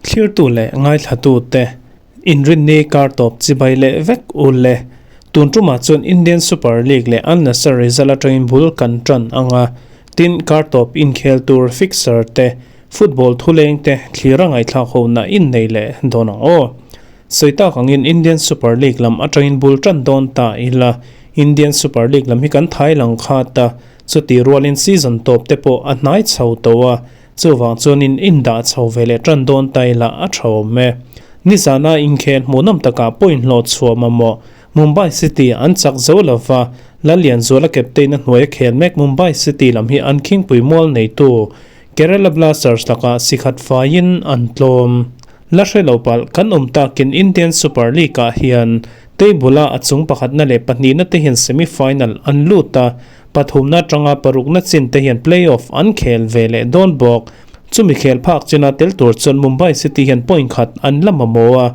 Thlirtu leh ngaithlatute inrinni kar tawp chibai leh vek u le. Tun tumah chuan Indian Super League leh Al Nassr result atangin bul kan tan ang a, tin kar tawp inkhel tur fixture te, football thuleng te thlir a ngaihthlak ho na innei leh dawn ang aw. Sawi tak angin Indian Super League lam atangin bul tan dawn ta ila, Indian Super League lam hi kan thai lang khat a, chuti rualin season tawp te pawh a hnai chho tawh a, chuvang chuanin indah chho ve leh tan dawn ta ila a tha awm e. Nizana inkhel hmuhnawm takah point hlawh chhuah mamawh Mumbai City an chak zo lova, Lallianzuala captain a hnuaia khel mek Mumbai City lam hi an khingpui mual neitu Kerala Blasters lakah sikhat faiin an tlawm. La hre lo palh, kan awm takin Indian Super League-ah hian table-a a chung pakhatna leh pahnihna te hian semi-final an lut a, pathumna atanga parukna chin te hian play-off an khel ve leh dawn bawk. Chumi khel phak china tel tur chuan Mumbai City hian point khat an la mamawh a,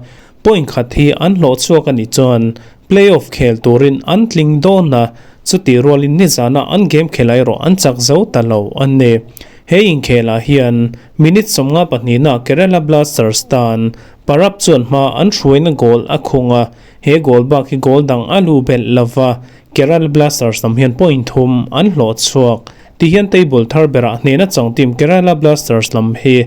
point khat hi an hlawh chhuak a nih chuan play-off khel turin an tling dawn a, chutih rualin nizana an game khel erawh an chak zo ta lo a ni. He inkhelah hian minute 52 na Kerala Blasters tan Parab chuan hma an hruaina goal a khung a, he goal bak hi goal dang a lu belh lova, Kerala Blasters lam hian point thum an hlawh chhuak. Tihian table thar berah hnehna chang team Kerala Blasters lam hi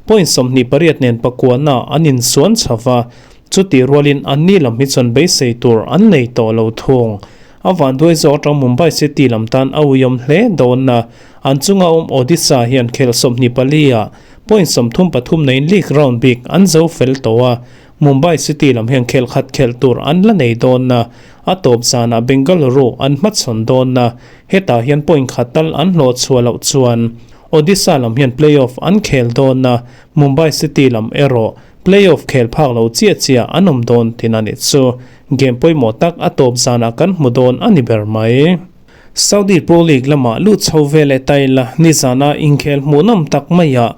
point 28 nen pakuana an insuan chho va, chutih rualin anni lam hi chuan beisei tur an nei tawh lo thung. A vanduai zawk atang Mumbai City lam tan a uiawm hle dawn a, an chunga awm Odisha hian khel 24 ah point 33 neiin league round bik an zo fel tawh a, Mumbai City lam hian khel khat khelh tur an la nei dawn a, a tawp zanah Bengaluru an hmachhawn dawn a, hetah hian point khat tal an hlawh chhuah loh chuan Odisha lam hian playoff an khel dawn a, Mumbai City lam erawh playoff khel phak lo chiah chiah an awm dawn tin a nih chu. Game pawimawh tak a tawp zanah kan hmu dawn a ni ber mai. Saudi Pro League lamah lut chho ve leh ta ila, nizana inkhel hmuhnawm tak maiah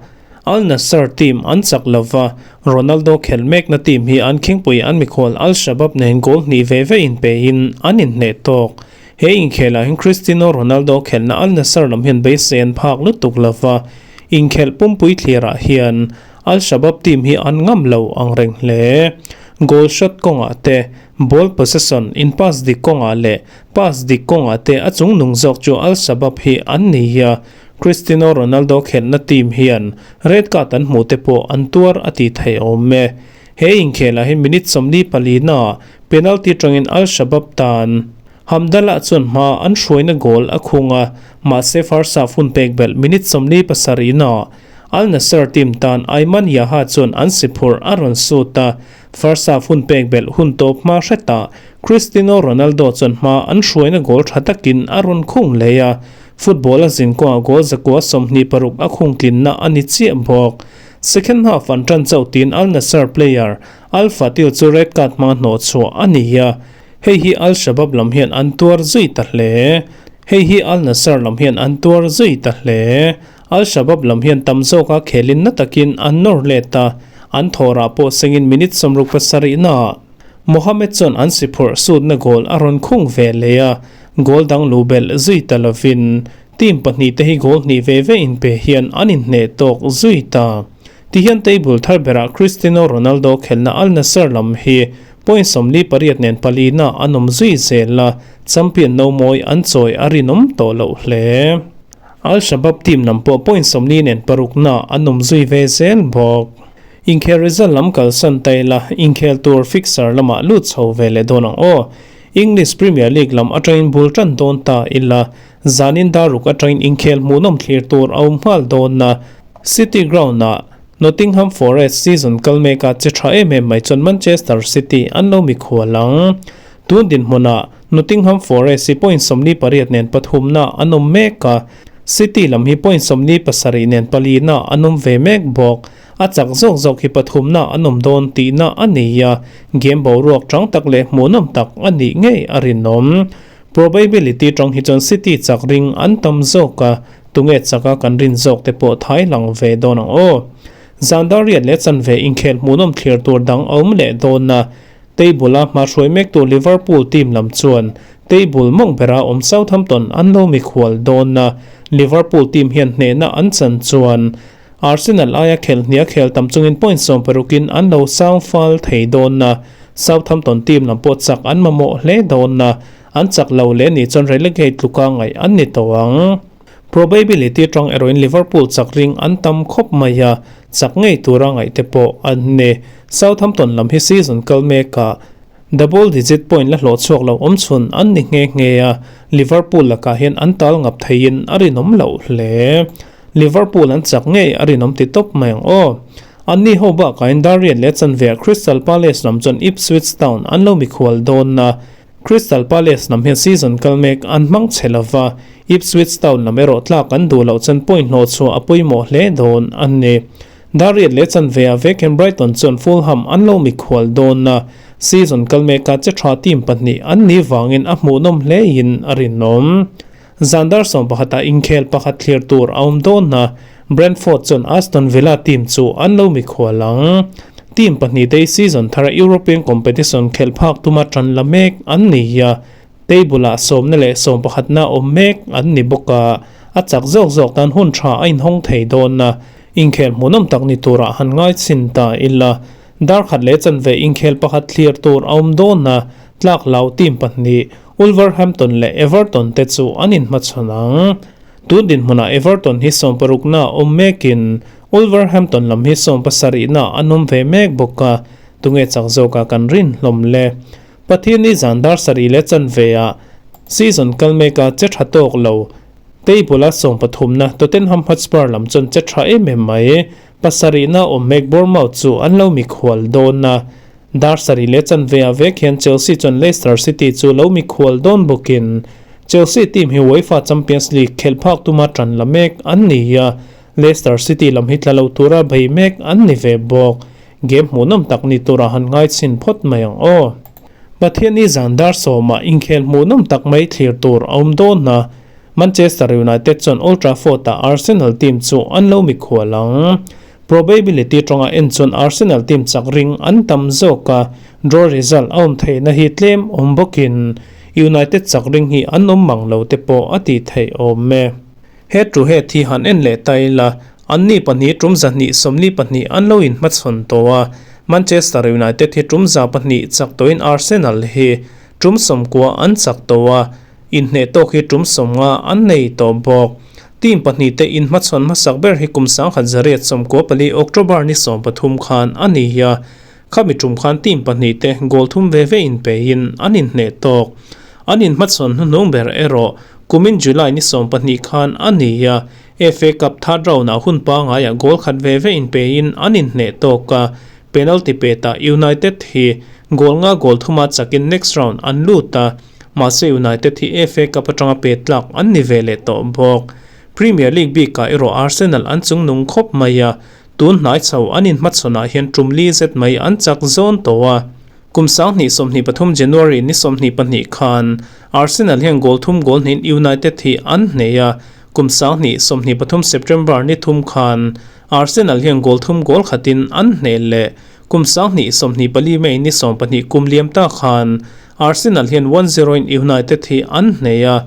Al Nassr team an chak lova, Ronaldo khelh mekna team hi an khingpui an mikhual Al Shabab nen goal hnih ve ve inpein an inhneh tawk. He inkhelah hian Cristiano Ronaldo khelhna Al Nassr lam hian beisei an phak lutuk lova, inkhelh pumpui thlirah hian Al Shabab team hi an ngam lo ang reng hle. Goal shot kawngah te, ball possession, in pass dik kawngah leh pass dik kawngah te a chung nung zawk chu Al Shabab hi an ni a. Cristiano Ronaldo khelhna team hian red card an hmuh te pawh an tuar a tih theih awm e. He inkhelah hi minute 44 na penalty tangin Al Shabab tan Hamdallah chuan hma an hruaina goal a khung a, mahse first half hun pek belh minute 47 na Al Nassr team tan Ayman Yaha chuan an si phurh a rawn sut a, first half hun pek belh hun tawp hma hretah Cristiano Ronaldo chuan hma an hruaina goal tha takin a rawn khung leh a, football a zin kawngah goal 126 a khung tlinna a ni chiah bawk. Second half an tan chauh tiin Al Nassr player Al Fatil chu red card hmanga hnawh chhuah a ni a, hei hi Al Shabab lam hian an tuar zui ta hle. Hei hi Al Nassr lam hian an tuar zui ta hle. Al Shabab lam hian tam zawka khelin na takin an nawr let a, an thawrah pawh sengin minute 67 naah Mohamed chuan an si phurh sutna goal a rawn khung ve leh a, goal dang lu belh zui ta lovin team pahnih te hi goal hnih ve ve inpe hian an inhneh tawk zui ta. Tihian table thar berah Cristiano Ronaldo khelhna Al Nassr lam hi point 48 nen palina an awm zui zel a, champion no mawi an chawi a rinawm tawh loh hle. Al Shabab team lam pawh point 40 nen parukna an awm zui ve zel bawk. Inkhel result lam kalsan ta ila, inkhel tur fixture lamah lut chho ve leh dawn ang aw. English Premier League lam atangin bul tan dawn ta ila, zanin daruk atangin inkhel hmuhnawm thlir tur a awm nghal dawn a. City Ground-ah Nottingham Forest season kal meka che tha em em mai chuan Manchester City an lo mikhual ang. Tun dinhmunah Nottingham Forest hi point 48 nen pathumna an awm mek a, City lam hi point 47 nen palina an awm ve mek bawk. A chak zawk zawk hi pathumna an awm dawn tihna a ni a, game boruak tang tak leh hmuhnawm tak a nih ngei a rinawm. Probability tang hi chuan City chak ring an tam zawk a, tunge chaka kan rin zawk te pawh thai lang ve dawn ang aw. Zandar riat leh chanve inkhel hmuhnawm thlir tur dang a awm leh dawn a. Table-a hma hruai mektu Liverpool team lam chuan table mawng bera awm Southampton an lo mikhual dawn a, Liverpool team hian hnehna an chan chuan Arsenal aia khel hnia khel tam chungin point 16in an lo sang fal thei dawn a, Southampton team lam pawh chak an mamawh hle dawn a, an chak lo leh nih chuan relegate tluka ngaih an ni tawh ang. Probability atang erawhin Liverpool chak ring an tam khawp mai a, chak ngei tura ngaih te pawh an ni. Southampton lam hi season kal mekah double digit point la hlawh chhuak lo awm chhun an ni nghe nghe a, Liverpool lakah hian an tal ngap theiin a rinawm loh hle. Liverpool an chak ngei a rinawm ti tawp mai ang aw. Anni ho bakah hian Darien leh chanve ah Crystal Palace lam chuan Ipswich Town an lo mikhual dawn a, Crystal Palace lam hian season kal mek an hmang chhe lova, Ipswich Town lam erawh tlak an duh loh chuan point hlawh chhuah a pawimawh hle dawn a ni. Darien leh chanve ah vek hian Brighton chuan Fulham an lo mikhual dawn a, season kal meka che tha team pahnih an nih vangin a hmuhnawm hlein a rinawm. Zan dar 11 ah inkhel pakhat thlir tur a awm dawn a, Brentford chuan Aston Villa team chu an lo mikhual ang. Team pahnih te hi season thara European competition khelh phak tuma tan la mek an ni a, table ah sawmna leh sawmpakhatna awm mek an ni bawk a, a chak zawk zawk tan hun tha a inhawng thei dawn a, inkhel hmuhnawm tak ni turah han ngaichhin ta ila. Dar khat leh chanve inkhel pakhat thlir tur a awm dawn a, tlak lau team pahnih Wolverhampton leh Everton te chu an inhmachhawn ang. Tun dinhmunah Everton hi sawmparukna awm mekin Wolverhampton lam hi sawmpasarihna an awm ve mek bawk a, tunge chak zawka kan rin hlawm le? Pathianni zan dar sarih leh chanve ah season kal meka che tha tawk lo table a sawmpathumna Tottenham Hotspur lam chuan che tha em em mai. Pasarihna awm mek Bournemouth chu an lo mikhual dawn a. Dar sarih leh chanve ah vek hian Chelsea chuan Leicester City chu lo mikhual dawn bawkin Chelsea team hi UEFA Champions League khelh phak tuma tan la mek an ni a, Leicester City lam hi tla lo tura bei mek an ni ve bawk. Game hmuhnawm tak ni tura han ngaichhin phawt mai ang aw. Pathianni zan dar sawmah inkhel hmuhnawm tak mai thlir tur a awm dawn a, Manchester United chuan Old Trafford-ah Arsenal team chu an lo mikhual ang. Probability tawnga en chuan Arsenal team chak ring an tam zawk a, draw result a awm theihna hi tlem awm bawkin United chak ring hi an awm mang lo te pawh a tih theih awm e. He thu he thi han en leh ta ila, anni pahnih tum zahnih 42 an lo inhmachhawn tawh a, Manchester United hi tum za pahnih chak tawhin Arsenal hi tum 90 an chak tawh a, Inhneh tawk hi tum 50 an nei tawh bawk. Team pahnih te inhmachhawn hmasak ber hi kum 1994 October ni 13 khan a ni a. Khami tum khan team pahnih te goal thum ve ve inpeiin an inhneh tawk. An inhmachhawn hnuhnung ber erawh kumin July ni 12 khan a ni a. FA Cup third round ah hun pangaiah goal khat ve ve inpeiin an inhneh tawk a. Penalty petah United hi goal nga goal thuma chakin next round an lut a. Mahse United hi FA Cup atanga pe tlak an ni ve leh tawh bawk. Premier League bikah erawh Arsenal an chungnung khawp mai a, tun hnai chho an inhmachhawnah hian tum li zet mai an chak zawn tawh a. Kum 2023 January ni 22 khan Arsenal hian goal thum goal hnihin United hi an hneh a, kum 2023 September ni thum khan Arsenal hian goal thum goal khatin an hneh leh. Kum 2024 May ni 12 kum liam ta khan Arsenal hian 1-0 in United hi an hneh a,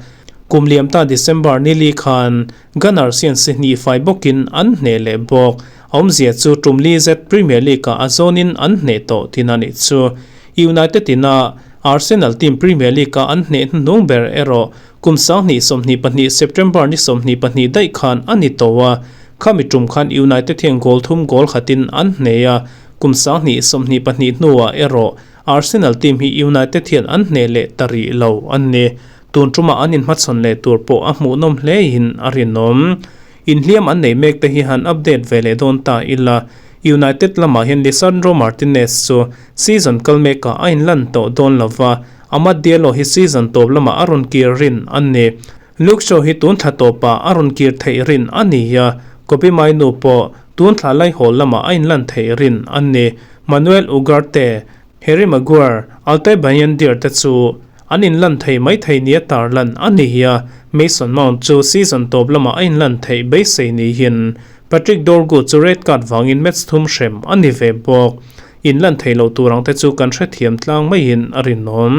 kum liam ta December ni li khan Gunners hian si hnih fai bawkin an hneh leh bawk. A awmzia chu tum li zet Premier League ah a zawnin an hneh tawh tin a nih chu. United in a Arsenal team Premier League ah an hneh hnuhnung ber erawh kum 2022 September ni 22 daih khan a ni tawh a, khami tum khan United hian goal thum goal khatin an hneh a, kum 2022 hnuah erawh Arsenal team hi United hian an hneh leh ta rih lo an ni. Tun tumah an inhmachhawn leh tur pawh a hmuhnawm hlein a rinawm. Inhliam an nei mek te hi han update ve leh dawn ta ila. United lamah hian Lisandro Martinez chu season kal mekah a inlan tawh dawn lova, Amad Diallo hi season tawp lamah a rawn kir rin an ni. Luke Shaw hi tun thla tawpah a rawn kir theih rin a ni a, Kobbie Mainoo pawh tun thla laihawl lamah a inlan theih rin an ni. Manuel Ugarte, Harry Maguire, Altay Bayindir te chu an inlan thei mai thei nia tarlan a ni a, Mason Mount chu season tawp lamah a inlan theih beisei niin Patrick Dorgu chu red card vangin match thum hrem a ni ve bawk. inlan thei lo tur ang te chu kan hrethiam tlang maiin a rinawm.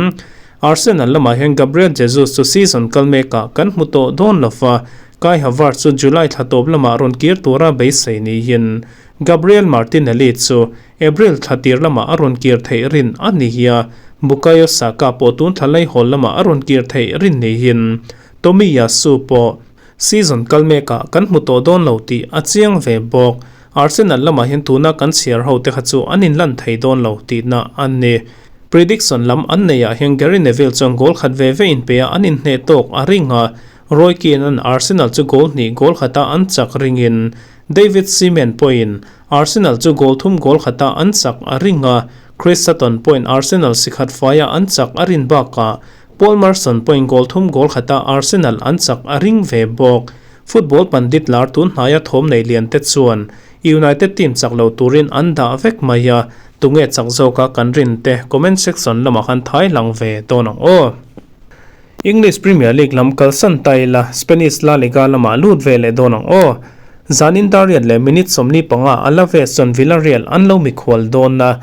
Arsenal lamah hian Gabriel Jesus chu season kal mekah kan hmu tawh dawn lo va, Kai Havertz chu July thla tawp lamah rawn kir tura beisei niin Gabriel Martinelli chu April thla tir lamah a rawn kir theih rin a ni hi a, Bukayo Saka pawh tun thla laihawl lamah a rawn kir theih rin niin Tomiyasu pawh Season kal mekah kan hmu tawh dawn lo tih a chiang ve bawk. Arsenal lamah hian tuna kan chhiar ho te kha chu an inlan thei dawn lo tihna a ni. Prediction lam an neihah hian Gary Neville chuan goal khat ve ve inpeia an inhneh tawk a ring a, Roy Keane-a'n Arsenal chu goal hnih goal khata an chak ringin David Seaman pawhin Arsenal chu goal thum goal khata an chak a ring a, Chris Sutton pawhin Arsenal si khat faia an chak a rin bakah Paul Merson pawhin goal thum goal khata Arsenal an chak a ring ve bawk. Football pandit lar tun hnaia thawm nei lian te chuan United team chak lo turin an dah vek mai a, tunge chak zawka kan rin te comment section lamah khan thai lang ve dawn ang aw. English Premier League lam kalsan ta ila Spanish La Liga lamah lut ve leh dawn ang aw. Zanin dar riat leh minute 45 Alaves chuan Villarreal an lo mikhual dawn a,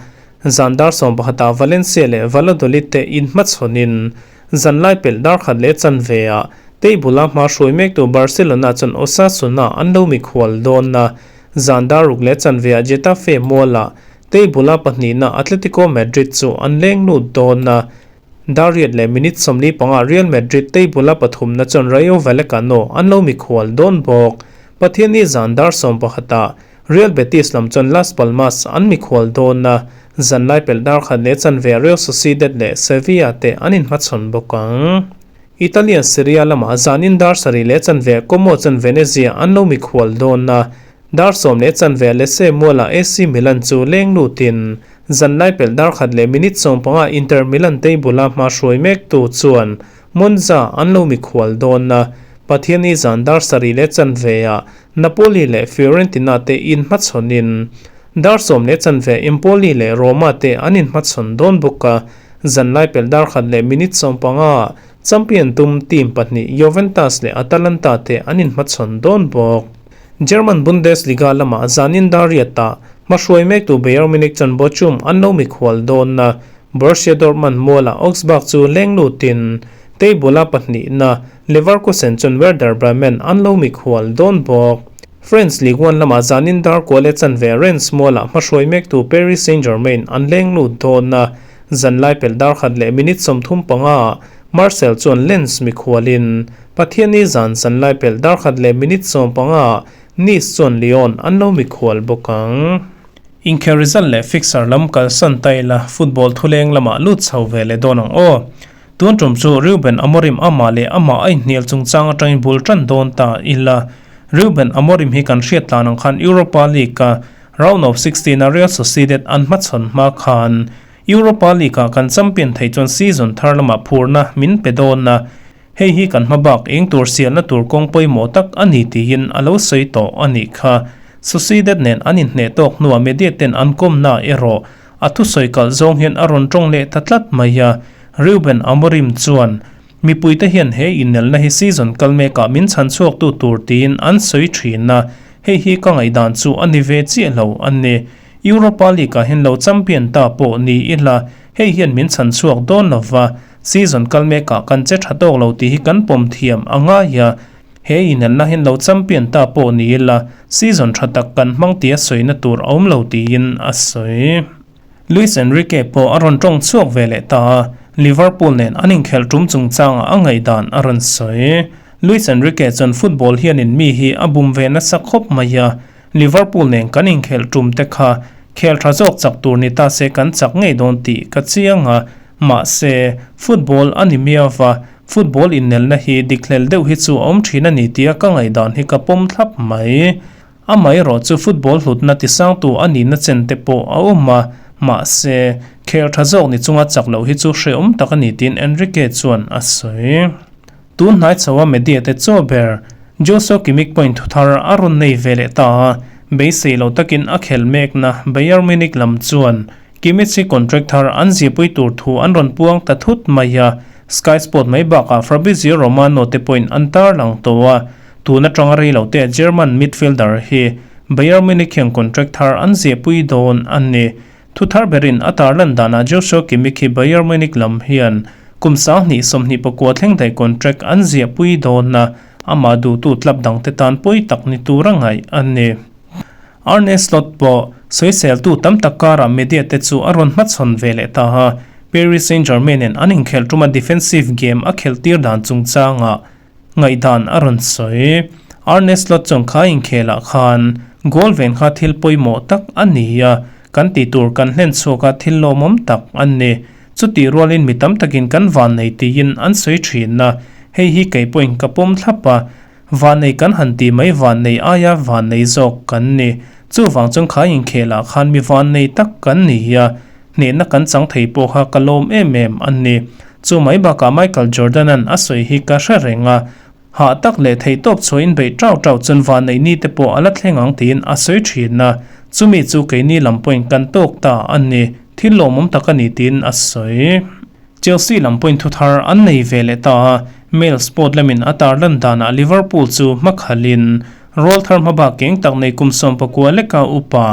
Zan dar 11ah Valencia leh Valladolid te inhmachhawnin zanlai pelh dar khat leh chanveah table-a hma hruai mektu Barcelona chuan Osasuna an lo mikhual dawn a, zan dar ruk leh chanveah Getafe mualah table-a pahnihna Atletico Madrid chu an leng lut dawn a, dar riat leh minute 45 Real Madrid table-a pathumna chuan Rayo Vallecano an lo mikhual dawn bawk. Pathianni zan dar 11ah Real Betis lam chuan Las Palmas an mikhual dawn a, zanlai pelh dar khat leh chanve Real Sociedad leh Sevilla te an inhmachhawn bawk ang. Italian Serie A lamah zanin dar sarih leh chanve Como chuan Venezia an lo mikhual dawn a, dar sawm leh chanve Lecce mualah AC Milan chu leng lutin zanlai pelh dar khat leh minute 15 Inter Milan table-a hma hruai mektu chuan Monza an lo mikhual dawn a, Pathianni zan dar sarih leh chanveah Napoli leh Fiorentina te inhmachhawnin dar sawm leh chanve Empoli leh Roma te an inhmachhawn dawn bawk a, zanlai pelh dar khat leh minute 15 champion tum team pahnih Juventus leh Atalanta te an inhmachhawn dawn bawk. German Bundesliga lamah zanin dar riatah hmahruai mektu Bayern Munich chuan Bochum an lo mikhual dawn a, Borussia Dortmund mualah Augsburg chu leng lutin table-a pahnihna Leverkusen chuan Werder Bremen an lo mikhual dawn bawk. French Ligue 1 lamah zanin dar kual leh chanve Rennes mualah hmahruai mektu Paris Saint-Germain an leng lut dawn a, zanlai pelh dar khat leh minute 35 ah Marseille chuan Lens mikhualin Pathianni zan zanlai pelh dar khat leh minute 15 ah Nice chuan Lyon an lo mikhual bawk ang. Inkhel result leh fixture lam kalsan ta ila football thuleng lamah lut chho ve leh dawn ang aw. Tun tum chu Reuben Amorim amah leh amah a inhnial chungchang atangin bul tan dawn ta ila. Reuben Amorim hi kan hriat tlan ang khan Europa League-a round of 16-a Real Sociedad an hmachhawn hma khan Europa League-ah kan champion thei chuan season thar lamah phurna min pe dawn a, hei hi kan hma bak eng tur sialna tur kawng pawimawh tak a ni tiin a lo sawi tawh a nih kha. Sociedad nen an inhneh tawk hnuah media ten an kawmna erawh a thusawi kalh zawng hian a rawn tawng leh ta tlat mai a. Reuben Amorim chuan, Mipuite hian he inelna hi season kal mekah min chhan chhuaktu tur tiin an sawi thin a, hei hi ka ngaihdan chu a ni ve chiah lo a ni. Europa League-ah hian lo champion ta pawh ni ila, hei hian min chhan chhuak dawn lo va, season kal mekah kan che tha tawk lo tih hi kan pawm thiam a ngai a. He inelna hian lo champion ta pawh ni ila, season tha tak kan hmang tia sawina tur a awm lo tiin a sawi. Luis Enrique pawh a rawn tawng chhuak ve leh ta a, Liverpool nen an inkhelh tum chungchangah a ngaihdan a rawn sawi. Luis Enrique chuan football hianin mi hi a bum ve nasa khawp mai a, Liverpool nen kan inkhelh tum te kha khel tha zawk chak tur ni ta se kan chak ngei dawn tih ka chiang a, mahse, football a ni miau va, football innelna hi dikhlel deuh hi chu a awm thin a ni tia ka ngaihdan hi ka pawm thlap mai. Amaherawh chu football hlutna tisangtu a nihna chen te pawh a awm a, mahse, khel tha zawk ni chunga chak loh hi chu hrehawm tak a ni tiin Enrique chuan a sawi. Tun hnai chhoa media te chaw ber Joshua Kimmich point thuthar a rawn nei ve leh ta a, beisei lo takin a khel mekna Bayern Munich lam chuan Kimmich hi contract thar an zipui tur thu an rawn puang ta thut mai a, Sky Sport mai bakah Fabrizio Romano te pawhin an tarlang tawh a, Tun atanga rei lo te German midfielder hi Bayern Munich hian contract thar an ziahpui dawn a ni. Thu thar berin a tarlan danah Joshua Kimmich hi Bayern Munich lam hian kum 2029 thleng daih contract an ziahpui dawn a, amah duhtu club dangte tan pawi tak ni tura ngaih a ni. Arne Slot pawh sawiseltu tam tak karah media te chu a rawn hmachhawn ve leh ta a, Paris Saint-Germain in an inkhelh tuma defensive game a khelh tir dan chungchangah ngaihdan a rawn sawi. Arne Slot chuan kha inkhelah khan goal ven kha thil pawimawh tak a ni a, kan tih tur kan hlen chhuak a thil lawmawm tak a ni. Chutih rualin mi tam takin kan vannei tiin an sawi thin a, hei hi kei pawhin ka pawm thlap a, vannei kan han tih mai vannei aia vannei zawk kan ni. Chuvang chuan kha inkhelah khan mi vannei tak kan ni a, hnehna kan chang thei pawh kha ka lawm em em a ni. Chu mai bakah Michael Jordan-a'n a sawi hi ka hre reng a, hah tak leh theihtawp chhuahin beih tau tau chuan vanneih ni te pawh a la thleng ang tiin a sawi thin a, chumi chu keini lam pawhin kan tawk ta a ni, thil lawmawm tak a ni tiin a sawi. Chelsea lam pawhin thuthar an nei ve leh ta a, Mail Sport lamin a tarlan danah Liverpool chu hmakhalin rawl thar hmabak keng tak nei kum 19 leka upa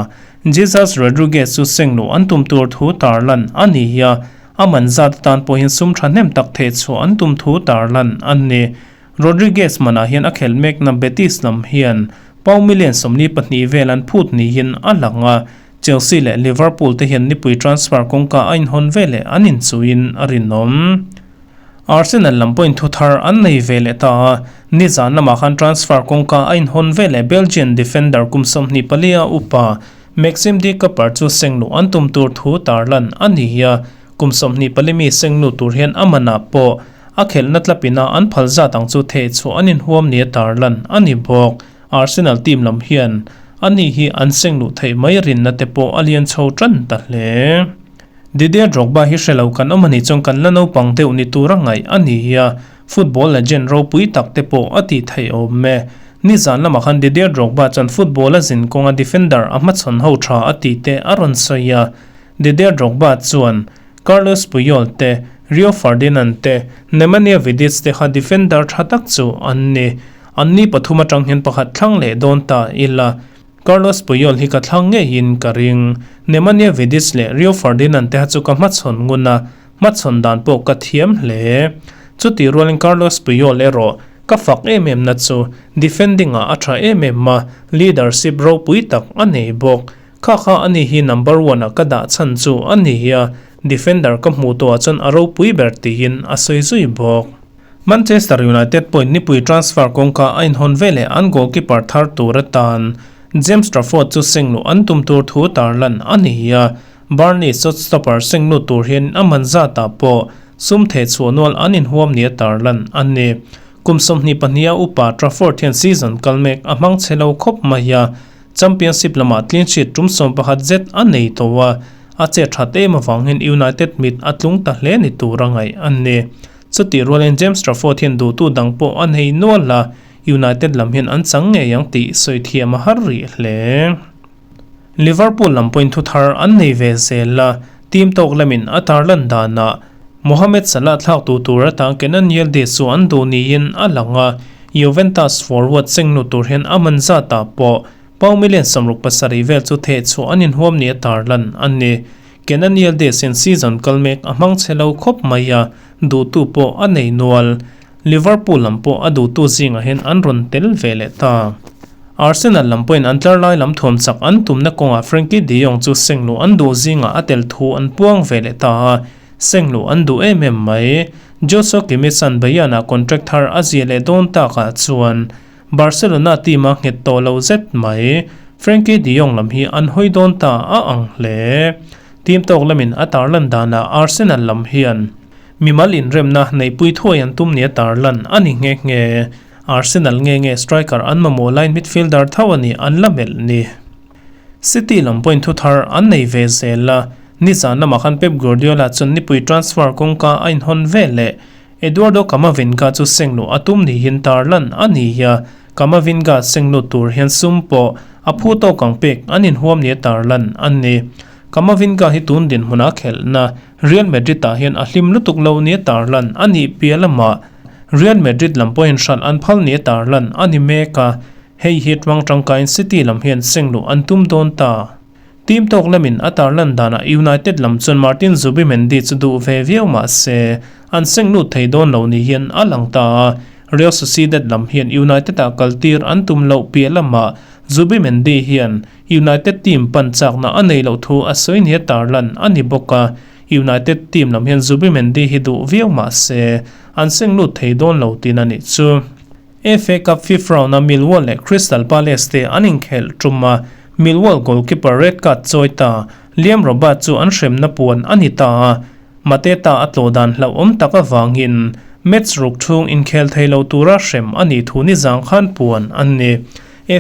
Jesus Rodriguez chu sengluh an tum tur thu tarlan a ni a, A man zat atan pawhin sum thahnem tak theh chhuah an tum thu tarlan a ni. Rodriguez manah hian a khelh mekna Betis lam hian pau million 42 vel an phut niin a lang a, Chelsea leh Liverpool te hian nipui transfer kawngka a inhawn veleh an inchuhin a rinawm. Arsenal lam pawhin thu thar an nei ve leh ta a, nizan lamah khan transfer kawngka a inhawn veleh Belgian defender kum 24 a upa Maxim De Cuyper chu sengluh an tum tur thu tarlan a ni a, kum 24 mi sengluh tur hian a manah pawh a khelhna tlapina an phal zat ang chu theh chhuah an inhuam nia tarlan a ni bawk. Arsenal team lam hian ani hi an sengluh theih mai rinna te pawh a lian chho tan ta hle. Didier Drogba hi hre lo kan awm a nih chuan kan la naupang deuh ni tura ngaih a ni a, football legend ropui tak te pawh a tih theih awm e. Nizan lamah khan Didier Drogba chuan football a zin kawnga defender a hmachhawn ho tha a tih te a rawn sawi a. Didier Drogba chuan Carlos Puyol te, Rio Ferdinand te, Nemanja Vidic te kha defender tha tak chu an ni. Anni pathum atang hian pakhat thlang leh dawn ta ila. Carlos Puyol hi ka thlang ngeiin ka ring. Nemanja Vidic leh Rio Ferdinand te kha chu ka hmachhawn ngun a, hmachhawn dan pawh ka thiam hle. Chutih rualin Carlos Puyol erawh ka fak em em na chu defending ah a tha em em a, leadership ropui tak a nei bawk. Kha kha ani hi number one ah ka dah chhan chu a ni a, defender ka hmuh tawhah chuan a ropui ber tiin a sawi zui bawk. Manchester United pawhin nipui transfer kawngka a inhawn veleh an goalkeeper thar tur atan James Trafford chu sengluh an tum tur thu tarlan a ni a, Burnley shot stopper senglut tur hian a man zatah pawh sum theh chhuah nual an inhuam nia tarlan a ni. Kum 22 a upa Trafford hian season kal mek a hmang chhe lo khawp mai a, Championship lamah clean sheet tum 11 zet a nei tawh a, a che that em avang hian United mit a tlung ta hle ni tur a ngaih a ni. Chutih rualin James Trafford hian duhtu dang pawh a nei nual a, United lam hian an chang ngei ang tih sawi thiam a har rih hle. Liverpool lam pawhin thu thar an nei ve zel a, team tawk lamin a tarlan danah Mohamed Salah thlak tu tur atang Kenan Yildiz chu an duh niin a lang a, Juventus forward chengnu tur hian a man zatah pawh pau million 67 vel chu theh chhuah an inhuam nia tarlan a ni. Kenan Yildiz hian season kal mek a hmang chhe lo khawp mai a, duhtu pawh a nei nual. Liverpool lam pawh a duhtu zingah hian an rawn tel ve leh ta. Arsenal lam pawhin an tlar lai lam thuam chak an tumna kawngah Frenkie de Jong chu sengluh an duh zingah a tel thu an puang ve leh ta a, sengluh an duh em em mai. Joshua Kimmich-a'n Bayern-ah contract thar a zia leh dawn takah chuan Barcelona team-a nghet tawh lo zet mai. Frenkie de Jong lam hi an hawi dawn ta a ang hle. Team tawk lamin a tarlan danah Arsenal lam hian mimal inremna neihpui thuai an tum nia tarlan a ni nghe nghe. Arsenal nge nge striker an mamawh laiin midfielder tho a ni an la melh ni. City lam pawhin thu thar an nei ve zel a, nizan lamah khan Pep Guardiola chuan nipui transfer kawngka a inhawn ve leh. Eduardo Camavinga chu sengluh a tum niin tarlan a ni a, Camavinga senglut tur hian sum pawh a phu tawk ang pek an inhuam nia tarlan a ni. Camavinga hi tun dinhmuna khelhna Real Madrid ah hian a hlim lutuk lo nia tarlan a nih piah lamah Real Madrid lam pawhin hralh an phal nia tarlan a ni mek a, hei hi tluang tangkaiin City lam hian sengluh an tum dawn ta. Team tawk lamin a tarlan danah United lam chuan Martin Zubimendi chu duh ve viau mah se, an seng lut thei dawn lo ni hian a lang ta a. Real Sociedad lam hian United-ah kaltir an tum loh piah lamah Zubimendi hian United team pan chakna a nei loh thu a sawi nia tarlan a ni bawk a. United team lam hian Zubimendi hi duh viau mah se, an seng lut thei dawn lo tin a nih chu. FA Cup fifth round-a Millwall leh Crystal Palace te an inkhelh tum a, Millwall goalkeeper red card chawi ta Liam Robert chu an hremna puan a ni ta a, Mateta a tlawh dan hlauhawm tak avangin match ruk chhung inkhel thei lo tura hrem a nih thu nizang khan puan an ni.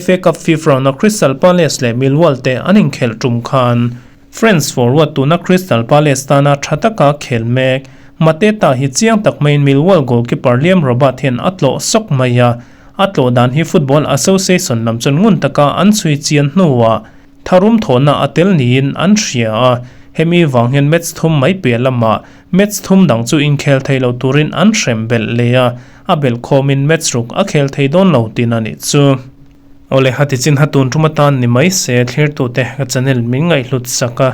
FA Cup fifth round-a Crystal Palace leh Millwall te an inkhelh tum khan France forward tuna Crystal Palace tana tha taka khel mek Mateta hi chiang tak maiin Millwall goalkeeper Liam Robert hian a tlawh sawk mai a, a tlawh dan hi Football Association lam chuan ngun taka an chhui chian hnuah tharum thawhna a tel niin an hria a, hemi vang hian match thum mai piah lamah match thum dang chu inkhel thei lo turin an hrem belh leh a, a belh khawmin match ruk a khel thei dawn lo tin a nih chu. Awle hati chin ha tun tum atan ni mai se thlirtute ka channel min ngaihhlut sak a,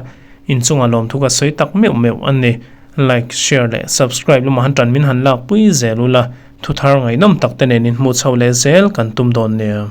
inchungah lawmthu ka sawi tak meuh meuh a ni. Like, share leh subscribe lamah han tan min han lak pui zel ula, thuthar ngaihnawm tak te nen inhmuh chhoh leh zel kan tum dawn nia.